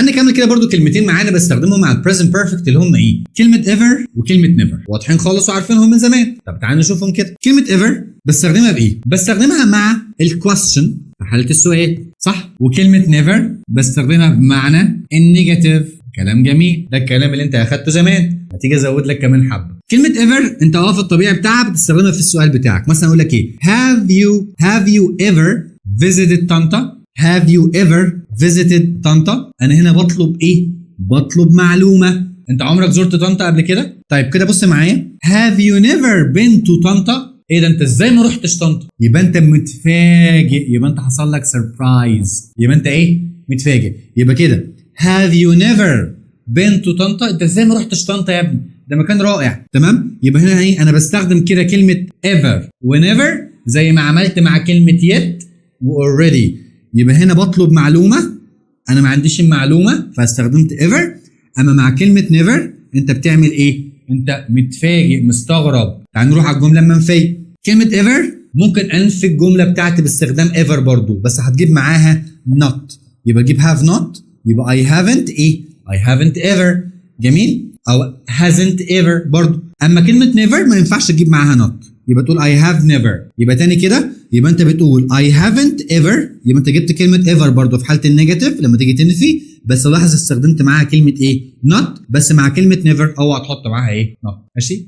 تعال نكمل كده برضو كلمتين معانا بستخدمهم مع ال present perfect، اللي هم ايه؟ كلمة ever وكلمه never، واضحين خالص وعارفينهم من زمان. طب تعال نشوفهم كده. كلمة ever بستخدمها بايه؟ بستخدمها مع ال question في حاله السؤال، صح؟ وكلمه never بستخدمها بمعنى ال negative. كلام جميل، ده الكلام اللي انت اخدته زمان. ما تيجي ازود لك كمان حبه. كلمة ever انت في الطبيعي بتاعها بتستخدمها في السؤال بتاعك. مثلا اقول لك ايه؟ have you ever visited طنطا؟ have you ever visited طنطا؟ انا هنا بطلب ايه؟ بطلب معلومه. انت عمرك زرت طنطا قبل كده؟ طيب كده بص معايا، have you never been to طنطا؟ ايه ده، انت ازاي ما رحتش طنطا؟ يبقى انت متفاجئ، يبقى انت حصل لك surprise، يبقى انت ايه؟ متفاجئ. يبقى كده have you never been to طنطا؟ انت ازاي ما رحتش طنطا يا ابني؟ ده مكان رائع. تمام؟ يبقى هنا ايه؟ انا بستخدم كده كلمة ever و never زي ما عملت مع كلمة yet و already. يبقى هنا بطلب معلومه، انا ما عنديش المعلومة فاستخدمت ever. اما مع كلمة never انت بتعمل ايه؟ انت متفاجئ، مستغرب. تعال نروح على الجملة المنفيه. كلمة ever ممكن انفي الجملة بتاعتي باستخدام ever برضو، بس هتجيب معاها not. يبقى تجيب have not، يبقى I haven't ايه؟ I haven't ever. جميل، او hasn't ever برضو. اما كلمة never ما ينفعش تجيب معاها not، يبقى تقول I have never. يبقى تاني كده، يبقى انت بتقول I haven't ever، يبقى انت جبت كلمة ever برضو في حاله ال negative لما تيجي تنفي، بس لاحظ استخدمت معاها كلمة ايه؟ not. بس مع كلمة never اوعى تحط معاها ايه؟ not. ماشي؟